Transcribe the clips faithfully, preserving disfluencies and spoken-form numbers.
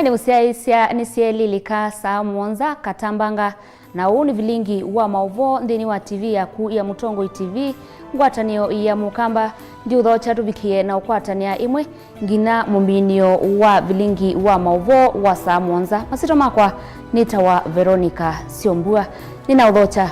Nĩ ũsyaĩĩsya nĩsyeelilĩka saa mũonza katambanga, na ũũ nĩ vilingi wa maũvoo nthĩnĩ wa T V yaku ya Mũtongoi T V, ngwatanĩo ya Mũkamba. Ndiũthokya tũvikĩe na ũkwatanĩa ĩmwe nginya mũminĩo wa vilingi wa maũvoo wa saa mũonza. Masyĩtwa makwa nĩtawa Veronica Syombua. Nĩnaũthokya.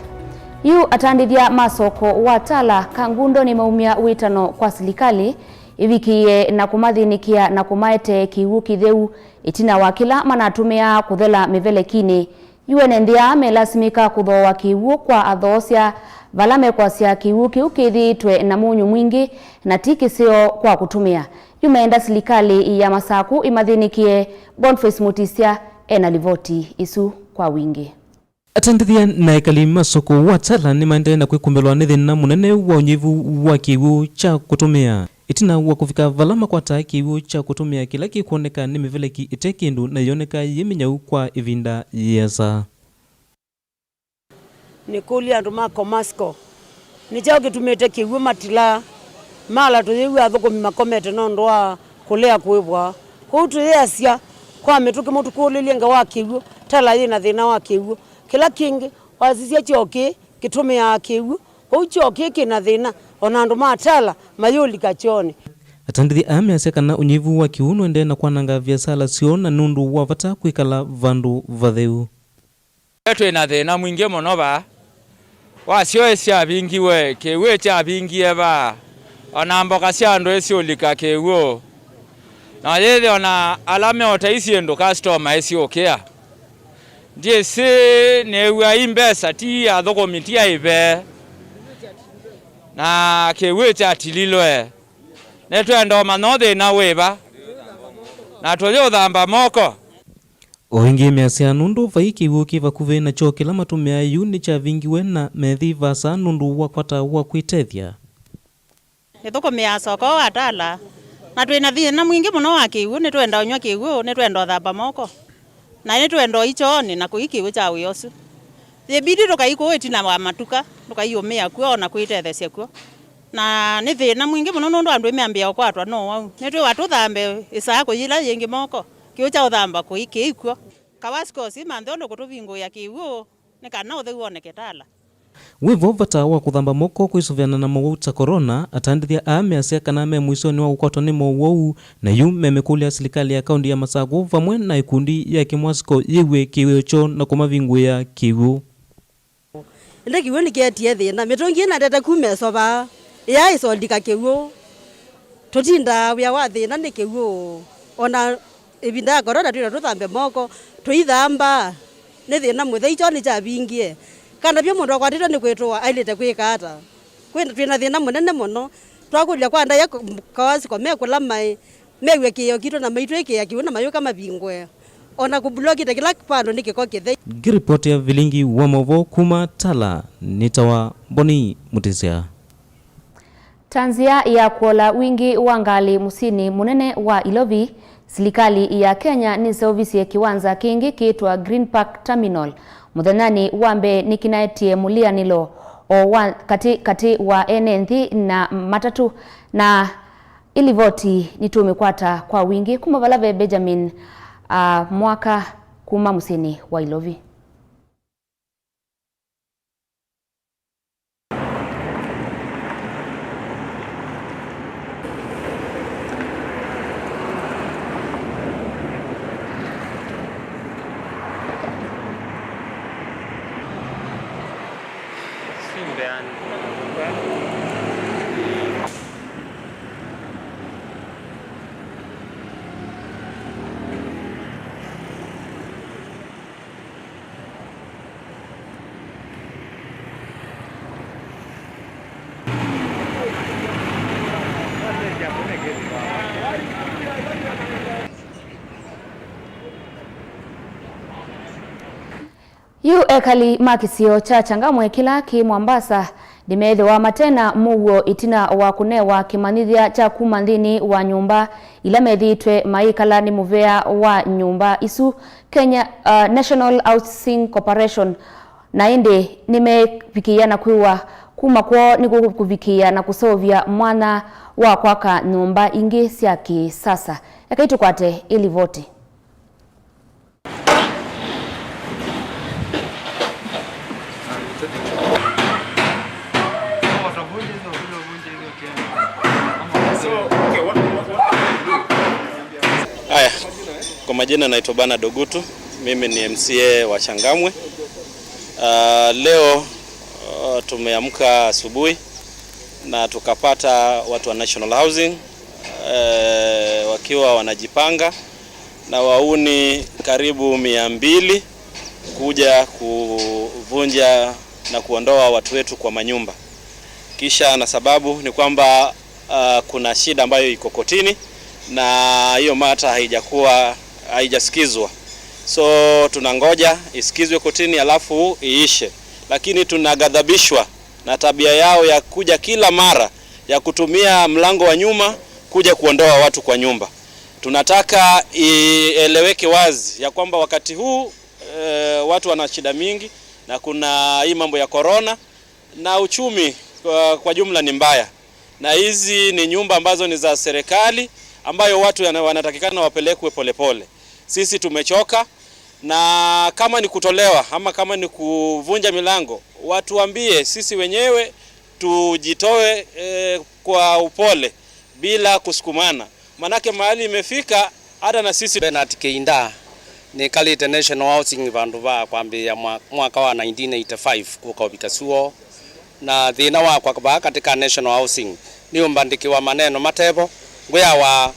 Yu atandĩthya ma soko wa Tala Kangundo nĩmaumya wĩtano kwa silikalĩ ĩvikĩĩe na kũmathĩnĩkĩa na kũmaetee kĩw'ũ kĩtheu ĩtina wa kĩla manatũmĩaa kũthela mĩvelekinĩ. Yu ene nthĩ aa melasimĩka kũthooa kĩw'ũ kwa athoosya vala mekwasya kĩw'ũ kĩu kĩthĩĩtwe na mũnyũ mwingĩ na ti kĩseo kwa kũtũmĩa. Yu meenda silikalĩ ya Masakũ ĩmathĩnĩkĩe. Boniface Mutisya ena livoti ĩsu kwa wingĩ. Atandĩthya na ekali ma soko wa Tala nĩmaendee na kwĩkumbĩlwa nĩ thĩna mũnene wa ũnyivu wa kĩw'ũ kya kũtũmĩa, ĩtina wa kũvika vala makwataa kĩw'ũ kya kũtũmĩa kĩla kĩkwoneka nĩ mĩveleki ĩte kĩndũ na yoneka yĩ mĩnyau kwa ĩvinda yĩasa. Nĩkũlya andũ ma Comasco, nĩ kyaũ kĩtumĩte kĩw'ũ matilaa mala tũyĩw'a athũkũmi makomete nũndũ wa kũlea kũĩvwa? Kwoou tũyĩasya kwa mĩtũkĩ mũtũkũlĩlye ngewa wa kĩw'ũ, Tala yĩ na thĩna wa kĩw'ũ. Kĩla kĩngĩ, wasisya kyoo kĩĩ kĩtũmĩaa kĩw'ũ, kwoou kyoo kĩĩ kĩ na thĩna, o na andũ ma Tala mayũlika kyoonĩ. Atandĩthya aa measya kana ũnyivu wa kĩw'ũ nũendee na kwananga viasala syoo na nũndũ wa vata kwĩkala vandũ vatheu. Twĩ na thĩna mwingĩ mũno vaa. Wasyoe syavingiwe, kĩw'ũ kyavingie vaa, o na mboka sya andũ isyũlika kĩw'ũ. Na yĩthĩ o na ala meũtai syĩndũ, customer isyũkĩa. Ndyĩsĩ nĩw'a i mbesa ti athũkũmi ti aĩve. Na kĩw'ũ kyatililwe. Nĩtwenda ũmanya thĩna wĩ va. Na tũyĩũthamba moko. O ĩngĩ measya nũndũ vai kĩw'ũ kĩ vakuvĩ nakyo kĩla matũmĩaa yu nĩkyavingiwe na methi vaasa nũndũ wa kwata wa kwĩtethya. Nĩthũkũmĩaa soko wa Tala, na twĩ na thĩna mwingĩ mũno wa kĩw'ũ, nĩtwenda ũnyw'a kĩw'ũ, nĩtwenda ũthamba moko, na nĩtwenda ũi kyoonĩ na kũi kĩw'ũ kya wĩa ũsu. Yĩbidi tũkai kũu ĩtina wa matuka, tũkaiũmĩa kw'o o na kwĩtethesya kw'o. Na nĩ thĩna mwingĩ mũno nũndũ andũ nĩmeambĩĩa ũkwatwa nĩ ũwau. Nĩtwĩwa tũthambe ĩsaa kũyĩla yĩngĩ moko, kĩw'ũ kya ũthamba kũi kĩikw'o. Kawaskos manthe ũndũ kũtũvingũĩa kĩw'ũ nĩ kana ũtheu woneke Tala. Wĩ vo vata wa kũthamba moko kwĩsũvĩana na mowau ta corona, atandĩthya aa measya kana me mũisyonĩ wa kũkwatwa nĩ mowau, na yu memĩkũlya silikalĩ ya kaũnti ya Masakũ vamwe na ĩkundi ya Kĩmwasiko yĩw'e kĩwĩo kyoo na kũmavingũĩa kĩw'ũ. Ĩndĩ kĩw'ũ nĩkĩetie thĩna. Mĩtũngi ĩnendete kuma ĩsova, ĩyaa ĩsolika kĩw'ũ. Tũtindaa wĩa wa thĩna nĩ kĩw'ũ. O na ĩvinda ya corona twĩna tũthambe moko, tũithamba. Nĩ thĩna mũthei, kyoo nĩkyavingie. Kana vyũ mũndũ akwatĩtwe nĩ kwĩtũa, aĩlĩte kwĩka ata? Kwĩ, twĩna thĩna mũnene mũno. Twakũlya kwa ndaĩa Kawaskos me kũla maĩ, mew'e kĩĩo kitũ na maitwĩkĩĩa kĩw'ũ na mayũka mavingũe. O na kũbulokite kĩla vandũ nĩ kĩko kĩthei. Ngĩripotĩa vilingi wa maũvoo kuma Tala, nĩtawa Boni Mutisya. Ta nzĩa ya kũola wingĩ wa ngalĩ mũsyĩnĩ mũnene wa Ilovi, silikalĩ ya Kenya nĩseũvisye kĩwanza kĩngĩ kĩĩtwa Green Park Terminal mũthenyanĩ wa mbee nĩkĩnaetie mũlĩanĩlo o wa katĩ katĩ wa ene nthĩ na matatũ na Ĩ livoti nĩtũũmĩkwata kwa wingĩ kuma vala ve Benjamin, a, Mwaka kuma mũsyĩnĩ wa Ilovi. Yu ekali ma kĩsio kya Changamwe kĩla kĩ Mombasa nĩmeethĩwa mate na mũuo ĩtina wa kũnewa kĩmanyĩthya kya kuma nthĩnĩ wa nyũmba ila methĩĩtwe mayĩkala nĩ mũvea wa nyũmba isu, Kenya, uh, National Housing Corporation, na ĩndĩ nĩmevikĩĩa na kwĩw'a kuma kwoo nĩ kũvikĩĩa na kũseũvya mwanya wa kwaka nyũmba ingĩ sya kĩsasa. Ekai tũkwate ĩ livoti. Kwa majina naitwa Bernard Ogutu, mimi ni M C A wa Changamwe. Ah, leo, ah, tumeamka asubuhi na tukapata watu wa National Housing, eh, wakiwa wanajipanga na wauni karibu mia mbili kuja kuvunja na kuondoa watu wetu kwa manyumba. Kisha na sababu ni kwamba, ah, kuna shida ambayo iko kotini na hiyo mata haijakuwa, haijasikizwa. So tunangoja isikizwe kotini alafu iishe. Lakini tunaghadhabishwa na tabia yao ya kuja kila mara ya kutumia mlango wa nyuma kuja kuondoa watu kwa nyumba. Tunataka ieleweke wazi ya kwamba wakati huu, eh, watu wana shida mingi na kuna hii mambo ya corona na uchumi kwa, kwa jumla ni mbaya. Na hizi ni nyumba ambazo ni za serikali ambayo watu yana-, wanatakikana wapelekwe polepole. Sisi tumechoka, na kama ni kutolewa ama kama ni kuvunja milango, watuambie sisi wenyewe tujitoe, eh, kwa upole bila kusukumana. Manake mahali imefika, hata na sisi Bernard Kĩinda, nĩkalĩte National Housing vandũ va kwambĩĩa mwa-, mwaka wa nineteen eighty-five kũka ũvika suo. Na thĩna wakwa vaa katĩ ka National Housing, nĩũmbandĩkĩwa maneno matevo, ngwĩawa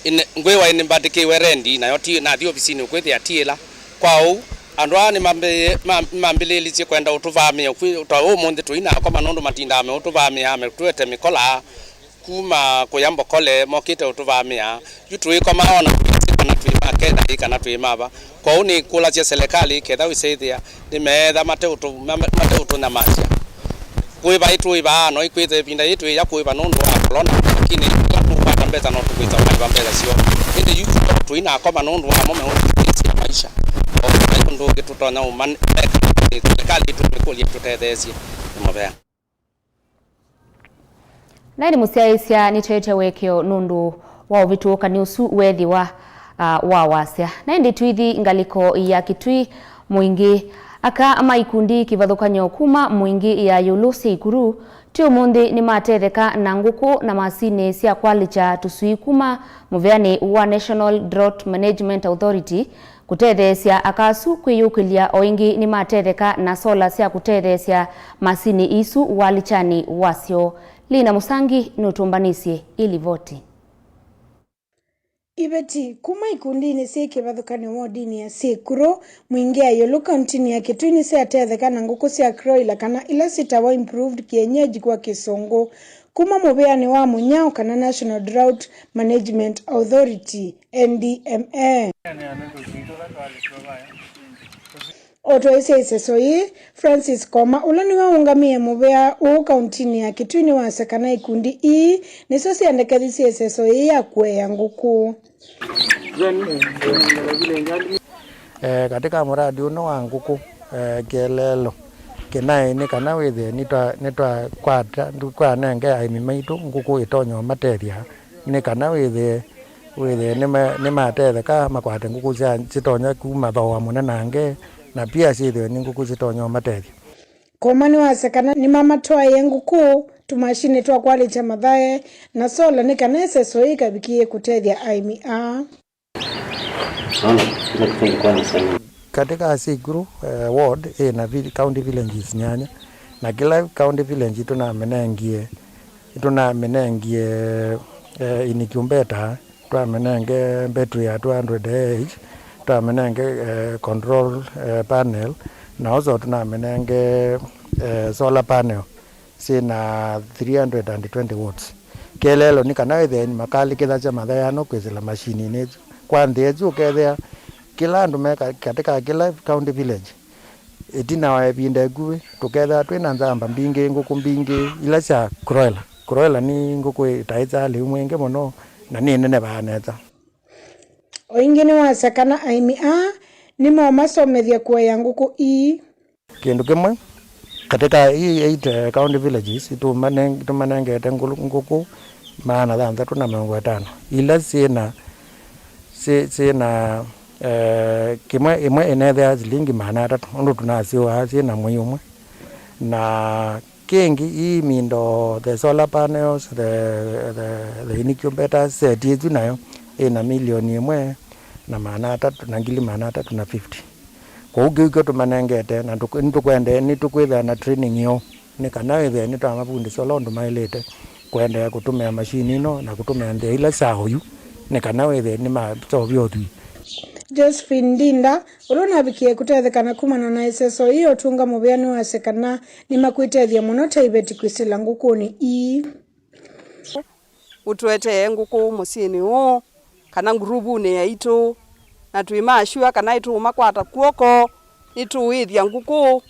ĩne-, ngwĩwa ĩnĩmbandĩkĩwe rendi, nayo ti, nathi ovisinĩ ũkwĩthĩa ti ĩla. Kwa ũu, andũ aa nĩmambĩĩe-, ma-, nĩmambĩlĩĩlisye kwenda ũtũvamĩa, kwĩ-, ta ũmũnthĩ tũinakoma nũndũ matindaa meũtũvamĩa, metũete mĩkola, kuma kũya Mbokole mokĩte ũtũvamĩa. Yu tũikoma ona tũisĩ kana twĩ ma Kenya ĩ kana twĩ mava. Kwoou nĩkũlasya selekalĩ ketha wĩsĩthĩa nĩmeetha mate ũtũ-, ma-, ma-, mate ũtũnyamasya. Kũĩva ĩtũĩvaa no ikwĩtha ĩvinda yĩĩ twĩya kũĩva nũndũ wa corona, lakini ĩla tũkwata mbesa no tũkwĩsa kũĩva mbesa syoo. Ĩndĩ yu tũinakoma nũndũ wamo meũtũtĩĩsya maisha. O na ũndũ ũngĩ tũtonya ũmane, selekalĩ ĩtũmĩkũlye tũtetheesye nĩ mũvea. Na ĩndĩ mũsyaĩĩsya nĩtwete ũekeo nũndũ wa ũvĩtũũkany'o ũsu weethĩwa, ah, wa wasya. Na ĩndĩ tũithi ngalĩko ya Kitui, mũingĩ, aka ma ikundi kĩvathũkany'o kuma mũingĩ ya ĩũlũ sya Ikuru ti ũmũnthĩ nĩmatetheka na ngũkũ na masinĩ sya kwalĩkya tũswii kuma mũveanĩ wa National Drought Management Authority. Kũtetheesya aka asu kwĩyũkĩlya o ĩngĩ nĩmatetheka na sola sya kũtetheesya masinĩ isu walikyanĩ wasyo. Lina Mũsangi nũtũmbanĩsye ĩ livoti. Iveti kuma ikundinĩ syĩ kĩvathũkany'o wodinĩ ya Sikuru, Mwingĩ ya ĩũlũ kauntinĩ ya Kitui nĩsyatetheka na ngũkũ sya croiler kana ila syĩtawa improved kienyeji kwa Kĩsũngũ, kuma mũvĩanĩ wa mũnyao kana National Drought Management Authority, N D M A. O twaisye ĩseso yĩĩ, Francis Koma, ũla nĩwe ũũngamĩe mũvea ũũ kauntinĩ ya Kitui, nĩwasya kana ikundi ii nĩsyo syendekethisye ĩseso yĩĩ ya kũea ngũkũ. Eh, katika muradi ũno wa ngũkũ, eh, kĩeleelo kĩnaĩ nĩ kana wĩthĩe nĩtwa-, nĩtwakwata, nĩtwanenge aĩmi maitũ ngũkũ ĩtonya ũmatethya, nĩ kana wĩthĩe, wĩthĩe nĩma-, nĩmatetheka makwate ngũkũ sya, sitonya kuma thooa mũnenange, na pia syĩthĩwe nĩ ngũkũ sitonya ũmatethya. Koma nĩwasya kana nĩmamatwaĩe ngũkũ, tũmashini twa kwalĩkya mathae, na sola nĩ kana ĩseso yĩĩ ĩkavikĩe kũtethya aĩmi aa. Naona kile kitu ilikuwa ni sahihi. Katika Sikuru, eh, ward ĩna vi-, county villages nyanya, na kila county village tũnamĩnengie, tũnamĩnengie, eh, incubator, twamĩnenge battery ya two hundred A H, twamĩnenge, eh, control, eh, panel, na also tũnamĩnenge, eh, solar panel syĩna three hundred and twenty watts. Kĩeleelo nĩ kana wĩthĩe nĩmakalĩkĩthasya mathae ano kwĩsĩla mashininĩ ĩsu. Kwa nthĩ ĩsu ũkethĩa kĩla andũ me ka-, katika kĩla county village, ĩtina wa ĩvinda ĩkuvĩ, tũkethĩa twĩ na nzamba mbingĩ, ngũkũ mbingĩ, ila sya croiler. Croiler nĩ ngũkũ ĩtaĩsaa lĩu mwingĩ mũno, na nĩ ĩnenevaa nesa. O ĩngĩ nĩwasya kana aĩmi aa nĩmaũmasomethya kũea ngũkũ ii. Kĩndũ kĩmwe, katika hii eight, eh, county villages, tũmane-, tũmanengete ngũ-, ngũkũ maana thanthatũ na mĩongo ĩtano, ila syĩna, syĩ-, syĩna, eh, kĩmwe, ĩmwe ĩnethea silingi maana atatũ, ũndũ tũnasĩũaa syĩna mwei ũmwe. Na kĩngĩ, ii mindo, the solar panels, the, the, the incubator set ĩsu nayo ĩna milioni ĩmwe na maana atatũ na ngili maana atatũ na fifty. Kwoou kĩu kyo tũmanengete, na tũk-, nĩtũkwende-, nĩtũkwĩthĩa na training yoo, nĩ kana wĩthĩe nĩtwamavundĩsya ũla ũndũ maĩlĩte kũendeea kũtũmĩa mashini ĩno na kũtũmĩa nzĩa ila sya oyu, nĩ kana wĩthĩe nĩmaseũvya ũthwii. Josephine Ndinda, ũla ũnavikie kũtethekana kumana na ĩseso ii, ũtũnga mũvea nĩwasya kana nĩmakwĩtethya mũno ta iveti kwĩsĩla ngũkũnĩ ii. Ũtũetee ngũkũ mũsyĩnĩ ũũ, kana nguruvunĩ yaitũ, na twĩ ma sure kana nĩtũũmakwata kw'oko, nĩtũũĩthya ngũkũ,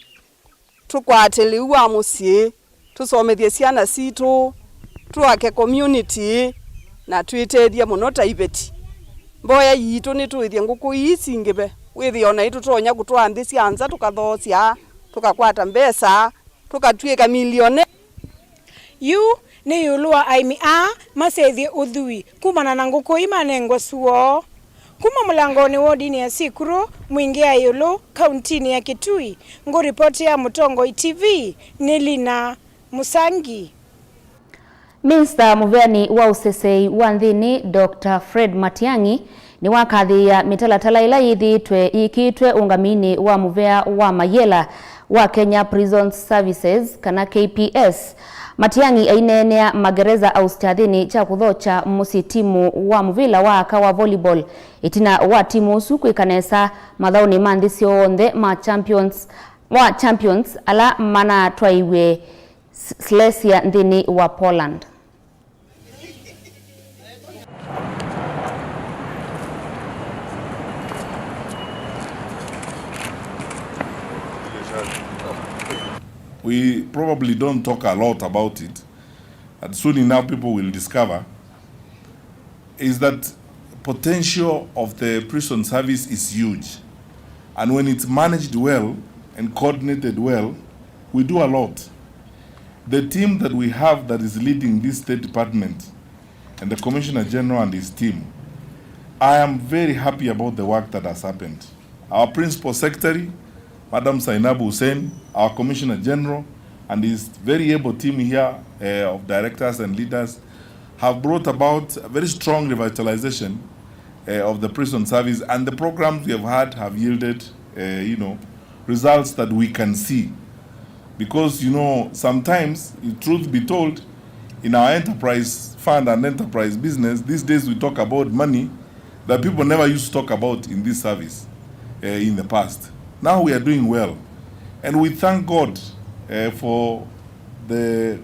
tũkwate lĩu wa mũsyĩ, tũsomethye syana sitũ, tũake community, na twĩtethye mũno ta iveti. Mboya yitũ nĩtũĩthye ngũkũ ii singĩve, wĩthĩe o na nĩtũtonya kũtwaa nthĩ sya nza tũkathoosya, tũkakwata mbesa, tũkatw'ĩka millionaire. Yu nĩ ĩũlũ wa aĩmi aa masethye ũthwii kumana na ngũkũ ii manengwa suo. Kuma Mũlangonĩ wodinĩ ya Sikuru, Mwingĩ ya Ĩũlũ, kauntinĩ ya Kitui, ngũripotĩa Mũtongoi T V nĩ Lina Mũsangi. Minista mũveanĩ wa ũseseĩ wa nthĩnĩ, Doctor Fred Matiang'i, nĩwakathĩĩa mĩtalatala ĩla yĩthĩĩtwe yĩkĩĩtwe ũngaminĩ wa mũvea wa mayela wa Kenya Prisons Services, kana K P S. Matiang'i aineenea Magereza House kyathĩnĩ kya kũthokya mũsyĩ timu wa mũvĩla wa aka wa volleyball ĩtina wa timu ũsu kwĩka nesa mathaũnĩ ma nthĩ syonthe ma champions, wa champions ala manatwaiwe S-, Silesia nthĩnĩ wa Poland. We probably don't talk a lot about it, but soon enough people will discover is that potential of the prison service is huge, and when it's managed well and coordinated well, we do a lot. The team that we have that is leading this State Department and the Commissioner General and his team, I am very happy about the work that has happened. Our Principal Secretary, Madam Zainabu Hussein, our Commissioner General, and his very able team here, eh, of directors and leaders have brought about a very strong revitalization, eh, of the prison service, and the programs we have had have yielded, eh, you know, results that we can see. Because, you know, sometimes, truth be told, in our enterprise fund and enterprise business, these days we talk about money that people never used to talk about in this service, eh, in the past. Now we are doing well. And we thank God, eh, for the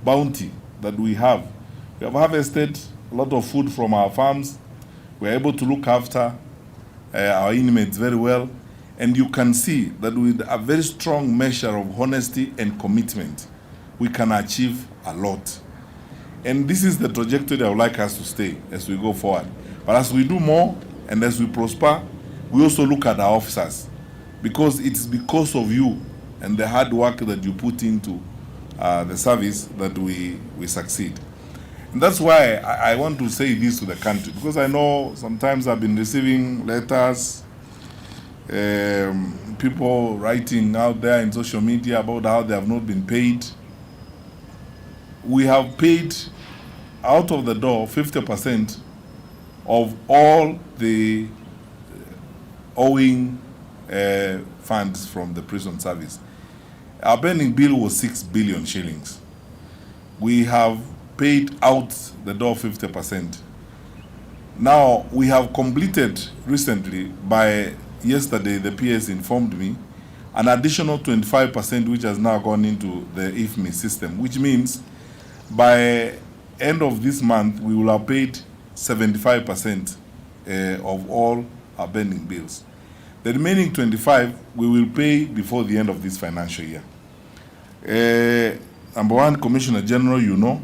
bounty that we have. We have harvested a lot of food from our farms. We are able to look after, eh, our inmates very well. And you can see that with a very strong measure of honesty and commitment, we can achieve a lot. And this is the trajectory I would like us to stay as we go forward. But as we do more and as we prosper, we also look at our officers, because it's because of you and the hard work that you put into, uh, the service that we, we succeed. And that's why I, I want to say this to the country, because I know sometimes I've been receiving letters, um, people writing out there in social media about how they have not been paid. We have paid out of the door fifty percent of all the owing, uh, funds from the prison service. Our pending bill was six billion shillings. We have paid out the door fifty percent. Now, we have completed recently, by yesterday, the P S informed me, an additional twenty-five percent which has now gone into the IFMI system, which means by end of this month, we will have paid seventy-five percent, eh, of all our pending bills. The remaining twenty-five, we will pay before the end of this financial year. Eh, number one, Commissioner General, you know,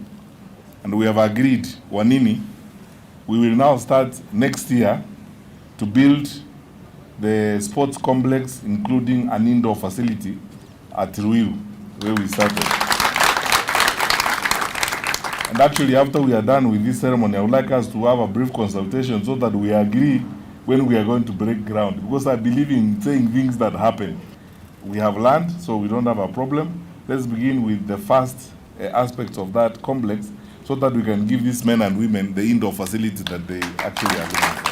and we have agreed, Wanini, we will now start next year to build the sports complex, including an indoor facility at Ruiru, where we started. And actually, after we are done with this ceremony, I would like us to have a brief consultation so that we agree when we are going to break ground, because I believe in saying things that happen. We have land, so we don't have a problem. Let's begin with the first, uh, aspects of that complex so that we can give these men and women the indoor facility that they actually are looking for.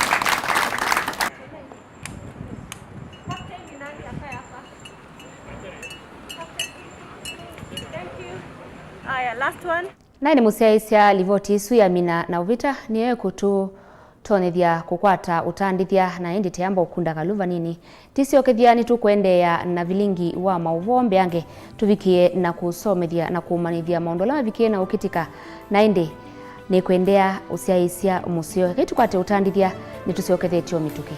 Naĩ nĩ mũsyaĩĩsya livoti ĩsu ya Mina na Ũvĩta nĩyo ĩkũtũtonyethya kũkwata ũtandĩthya, na ĩndĩ tĩamba ũkunda kalũ vanini. Tĩsyokethya nĩtũkũendeea na vilingi wa maũvoo mbeange tũvikĩe na kũsomethya na kũmanyĩthya maũndũ ala mavikĩe na ũkĩtĩka. Na ĩndĩ nĩkwendea ũsyaĩĩsya mũseo. Ekai tũkwate ũtandĩthya, nĩtũsyokethetye o mĩtũkĩ.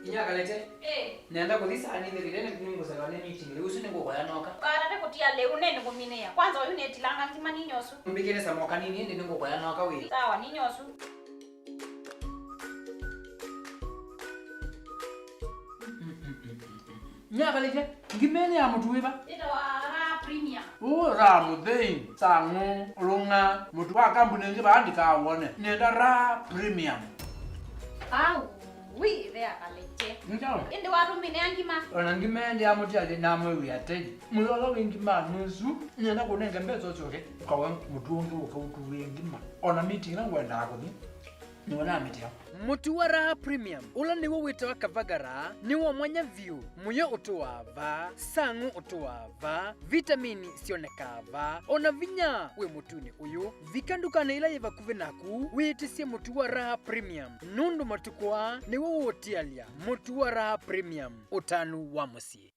Inya Kalete. Eh. Nenda kũthi saa nĩ thĩlile nĩ nĩngũselewa nĩ meeting. Lĩu ũsu nĩngũkoya noka. Kana nĩ kũtia lĩu nĩ nĩkũminĩa. Kwanza ũyu nĩtilanga ngima ninya ũsu. Mbĩkĩle samoka nini ĩndĩ nĩngũkoya noka wĩ. Sawa, ninya ũsu. Nyakalĩte, ngima ĩno ya mũtu wĩva? Ĩtawa Raha Premium. Ũ, Raha mũthei, sang'ũ, lũng'a, mũtu wa kambuni ĩngĩ vaa ndikawone. Nenda Raha Premium. Au, wi, ĩthea kalĩte. Njawa. Ĩndĩ watũmĩnĩa ngima? Ona ngima ĩndĩ ya mũtiali namwĩwĩa tei. Mũyolo wĩ ngima nũsu, nenda kũnenge mbesa ũsyoke, ũkawe mũtu ũngĩ ũkautuvie ngima. Ona meeting ĩla ngwendaa kũthi. Nĩwonaa mĩtĩ yao. Mũtu wa Raha Premium, ũla nĩw'o wĩtawa Kavagara, nĩ wa mwanya vyũ. Mũyo ũtũaa vaa, sang'ũ ũtũaa vaa, vitamini syonekaa vaa, o na vinya wĩ mũtunĩ ũyũ. Vika ndukanĩ ĩla yĩ vakuvĩ naku, wĩtĩsye mũtu wa Raha Premium, nũndũ matukũ aa nĩw'o ũũtialya. Mũtu wa Raha Premium, ũtanu wa mũsyĩ.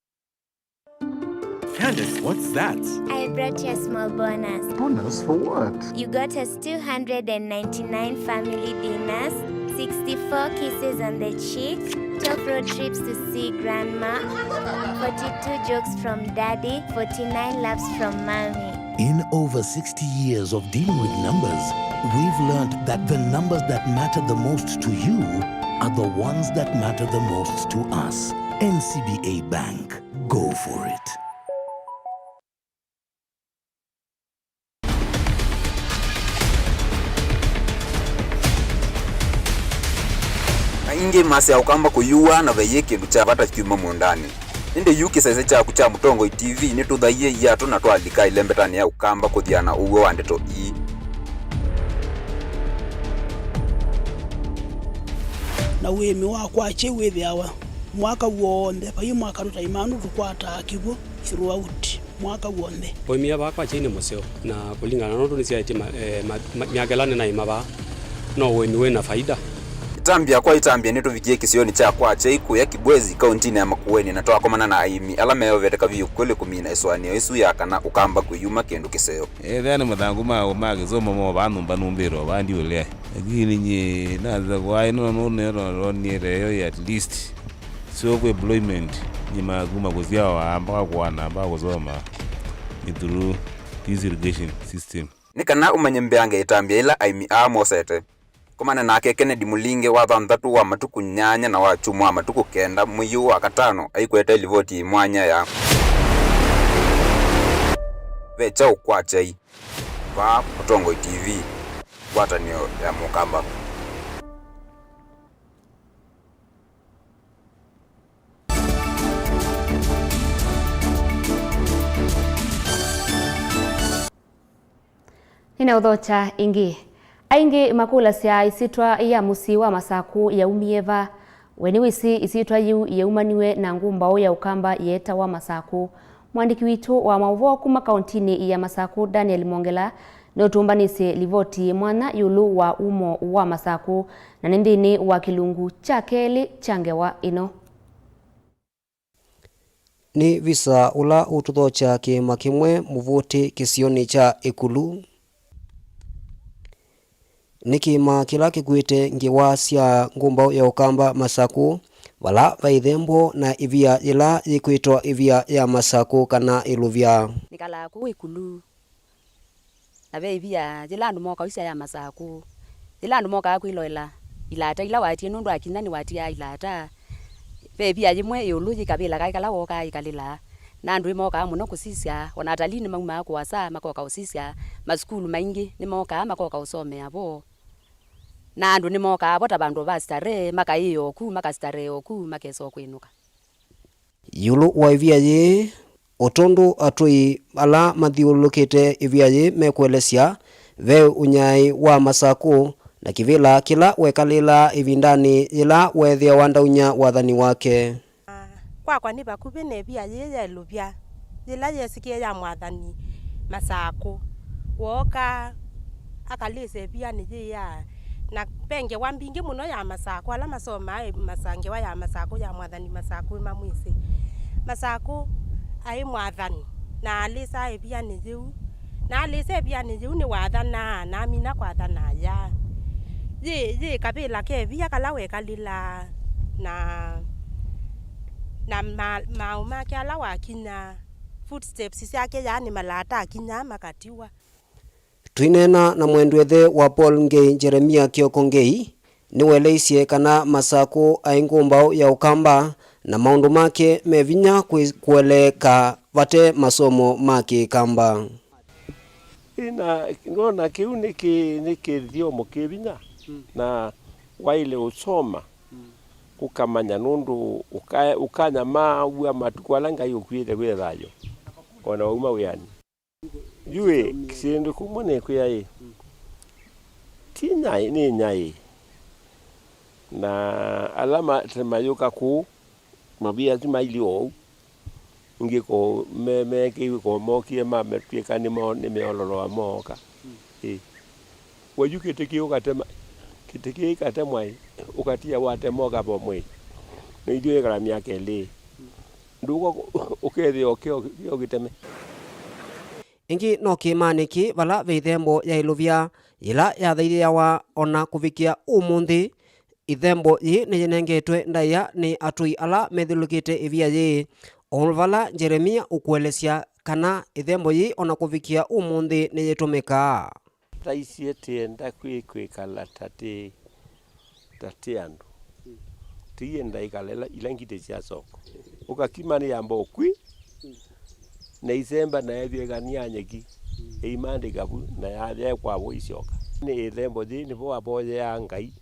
Candace, what's that? I brought you a small bonus. Bonus for what? You got us two hundred and ninety-nine family dinners, sixty-four kisses on the cheek, twelve road trips to see grandma, forty-two jokes from daddy, forty-nine laughs from mommy. In over sixty years of dealing with numbers, we've learned that the numbers that matter the most to you are the ones that matter the most to us. N C B A Bank. Go for it. Aingĩ masyaa ũkamba kũyua na vaiĩ kĩndũ kya vata kyuma mũũndanĩ. Ĩndĩ yu kĩsese kyaku kya Mũtongoi T V nĩtũthaie iatũ na twalika ĩlembetanĩ ya ũkamba kũthiana ũw'o wa ndeto ii. Na ũĩmĩ wa kwakya wĩthĩawa mwaka w'onthe, vai mwaka tũtaima nũndũ tũkwataa kĩw'ũ throughout mwaka w'onthe. Ũĩmĩa vaa kwa kyai nĩ mũseo, na kũlingana na ũndũ nĩsyaĩtye ma-, eh, ma-, ma-, myaka ĩla nĩnaĩma vaa, no ũĩmi wĩ na faida. Ĩtambya kwa ĩtambya nĩtũvikie kĩsionĩ kya kwa kyai kũya Kibwezi, kauntinĩ ya Makueni, na twakomana na aĩmi ala meeovete kaviũ kwĩlĩ kũmina ĩsũanĩo ĩsu ya kana ũkamba kwĩyuma kĩndũ kĩseo. Ethĩa nĩ mathangũ ma, ma kĩsomo mo vaa nyũmba nũmbĩte o vaa ndiũlea. Lakini nyie naza kwa ĩno nũnĩononie yo at least self employment, nyie makuma kũsyawa mpaka kũana mpaka kũsoma ni through this irrigation system. Nĩ kana ũmanye mbeange ĩtambya ĩla aĩmi aa mosete. Komana nake Kennedy Mũlinge wa thanthatũ wa matukũ nyanya na wa kyumwa wa matukũ kenda mwei ũũ wa katano aikwete livoti yĩ mwanya ya Ve Kyaũ kwa Kyai. Vaa Mũtongoi T V, ngwatanĩo ya Mũkamba. Nĩneũthokya ĩngĩ. Aingĩ makũlasya ĩsyĩtwa ya mũsyĩ wa Masakũ yaumie va? We nĩwĩsĩ ĩsyĩtwa yĩu yaumaniw'e na ngũmbaũ ya Ũkamba yeetawa Masakũ? Mũandĩki witũ wa maũvoo kuma kaũntinĩ ya Masakũ, Daniel Mongela, nũtũmbanĩsye livoti yĩ mwanya ĩũlũ wa umo wa Masakũ, na nĩ nthĩnĩ wa kĩlungu kya kelĩ kya ngewa ĩno. Nĩ visa ũla ũtũthokya kĩĩma kĩmwe mũvũtĩ kĩsionĩ kya Ĩkulu. Nĩ kĩĩma kĩla kĩkuĩte ngewa sya ngũmbaũ ya Ũkamba Masakũ, vala vaĩ ĩthembo na ĩvia yĩla yĩkwĩtwa ĩvia ya Masakũ kana ĩlũvya. Nĩkalaa kũu Ĩkulu. Na ve ĩvia yĩla andũ mokaa ũisya ya Masakũ. Yĩla andũ mokaa kwĩloela ilata ila watie, nũndũ akinya nĩwatiaa ilata. Ve ĩvia yĩmwe ĩũlũ yĩ kavĩla kaĩ kala wokaa ĩkalĩla. Na andũ nĩmokaa mũno kũsisya, ona atalii nĩmaumaa kũasa makoka ũsisya. Masukulu maingĩ nĩmokaa makoka ũsomea vo. Na andũ nĩmokaa vo ta vandũ va starehe, makaĩĩa oku, makastarehe oku, makesa o kwĩnũka. Ĩũlũ wa ĩvia yĩĩ, o tondũ atũi ala mathyũlũlũkĩte ĩvia yĩĩ mekũelesya, ve ũnyai wa Masakũ na kĩvĩla kĩla wekalĩlaa ĩvindanĩ yĩla weethĩawa ndaunya wathani wake. Kwakwa nĩ vakuvĩ na ĩvia yĩĩ ya ĩlũvya, yĩla yeesĩkĩe ya mwathani Masakũ. Wooka akalĩsa ĩvianĩ yĩĩ ya, na ve ngewa mbingĩ mũno ya Masakũ, ala masomaa ĩ-, masa-, ngewa ya Masakũ, ya mwathani Masakũ ĩmamwĩsĩ. Masakũ aĩ mwathani, na alĩsaa ĩvianĩ yĩu. Na alĩsa ĩvianĩ yĩu nĩwathanaa, na amina kwathana aya. Yĩ, yĩ kavĩla ke ĩvia kala wekalĩlaa, na, na ma-, maaũ make ala wakinya, footsteps syake, yaani malata akinyaa makatiwa. Tũineena na mwendw'ethe wa Paul Ngei, Jeremia Kioko Ngei, nĩweleisye kana Masakũ aĩ ngũmbaũ ya Ũkamba, na maũndũ make me vinya kwĩ-, kũeleeka vate masomo ma Kĩkamba. Ĩĩ, na nona kĩu nĩ kĩ-, nĩ kĩthyomo kĩ vinya, na waĩle ũsoma, ũkamanya, nũndũ ũka-, ũkanyamaaw'a matukũ ala Ngai ũkw'ĩte kwĩ thayũ, o na wauma wĩanĩ. Yu ĩ, kĩndũ kũmwe nĩkwĩa ĩ, ti nyaĩ, nĩ nyaĩ. Na ala ma-, tene mayũka kũu, mavia asu mailyĩ oou. Ĩngĩ ko me-, meekĩiwe ko mokie mametw'ĩka nĩmo-, nĩmeololoa mooka. Ĩ. We yu kĩtĩ kĩĩ ũkatema, kĩtĩ kĩĩ ĩkatemwa ĩ, ũkatia watema ũkava mwĩĩ. Na ithyĩ ĩkala myaka ĩlĩ. Ndũka ũkethĩa ũkeo, ũkeo kĩteme. Ĩngĩ no kĩĩmanĩ kĩ vala ve ĩthembo ya ĩlũvya yĩla yathaithĩawa o na kũvikĩa ũmũnthĩ. Ĩthembo yĩĩ nĩyĩnengetwe ndaĩa nĩ atũi ala methyũlũlũkĩte ĩvia yĩĩ, o vala Jeremia ũkũelesya kana ĩthembo yĩĩ o na kũvikĩa ũmũnthĩ nĩyĩtũmĩkaa. Taisye tĩenda kwĩ-, kwĩkala ta tĩ, ta tĩ andũ. Tĩyenda ĩkala ĩla, ila ngitĩ sya soko. Ũkakima nĩ yamba ũkwi, na isemba na ethĩeka nĩ ya nyeki, ĩimandĩka vu, na yathea kwa vo isyoka. Nĩ ĩthembo yĩĩ nĩvo wavoyeaa Ngai,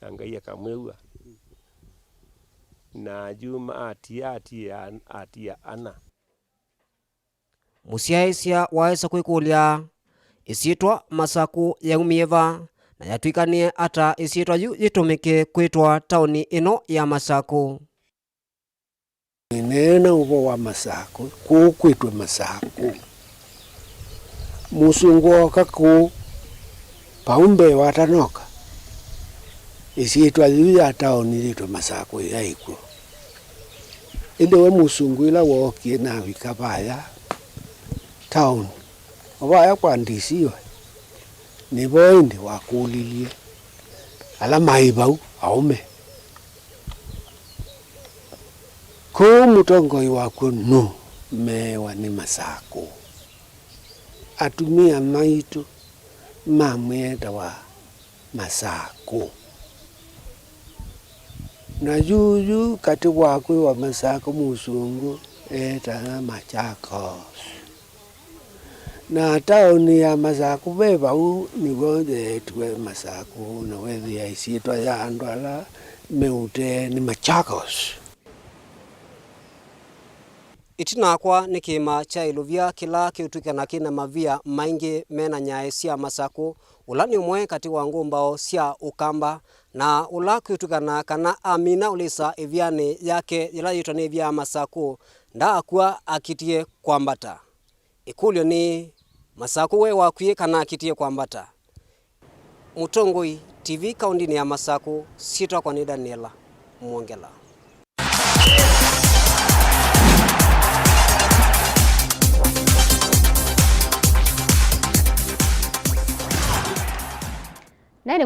na Ngai akamwĩw'a. Na yu ma-, atia, atia, atia ana. Mũsyaĩĩsya waĩsa kwĩkũlya, ĩsyĩtwa Masakũ yaumie va, na yatw'ĩkanie ata ĩsyĩtwa yu yĩtũmĩke kwĩtwa taoni ĩno ya Masakũ? Nĩneena ũvoo wa Masakũ, kũũ kwĩtwe Masakũ. Mũsũngũ ooka kũũ, vau mbee watanoka, ĩsyĩtwa yĩu ya taoni yĩtwe Masakũ yaĩ kw'o. Ĩndĩ we mũsũngũ ĩla wookie na avika vaya taoni, o vaya kwa D C we, nĩvo ĩndĩ wakũlilye ala maĩ vau aũme. Kũũ mũtongoi wakw'o nũũ? Meewa nĩ Masakũ. Atumĩa maitũ mamwĩetawa Masakũ. Na yuyu katĩ wa kwĩwa Masakũ mũsũngũ eetaa Machakos. Na taoni ya Masakũ ve vau nĩvo yeetwe Masakũ, na wethĩa ĩsyĩtwa ya andũ ala me ũtee nĩ Machakos. Ĩtina wakwa nĩ kĩĩma kya ĩlũvya kĩla kĩũtw'ĩkana kĩ na mavia maingĩ me na nyaĩ sya Masakũ, ũla nĩ ũmwe katĩ wa ngũmbaũ sya Ũkamba, na ũla kwĩtw'ĩkana kana amina ũlĩsa ĩvĩanĩ yake yĩla yĩtwa nĩ ĩvĩa ya Masakũ, ndaakw'a akitie kwambata. Ĩkũlyo nĩ, Masakũ we wakwie kana akitie kwambata? Mũtongoi T V kaũndĩnĩ ya Masakũ, syĩtwa yakwa nĩ Daniela Mwongela.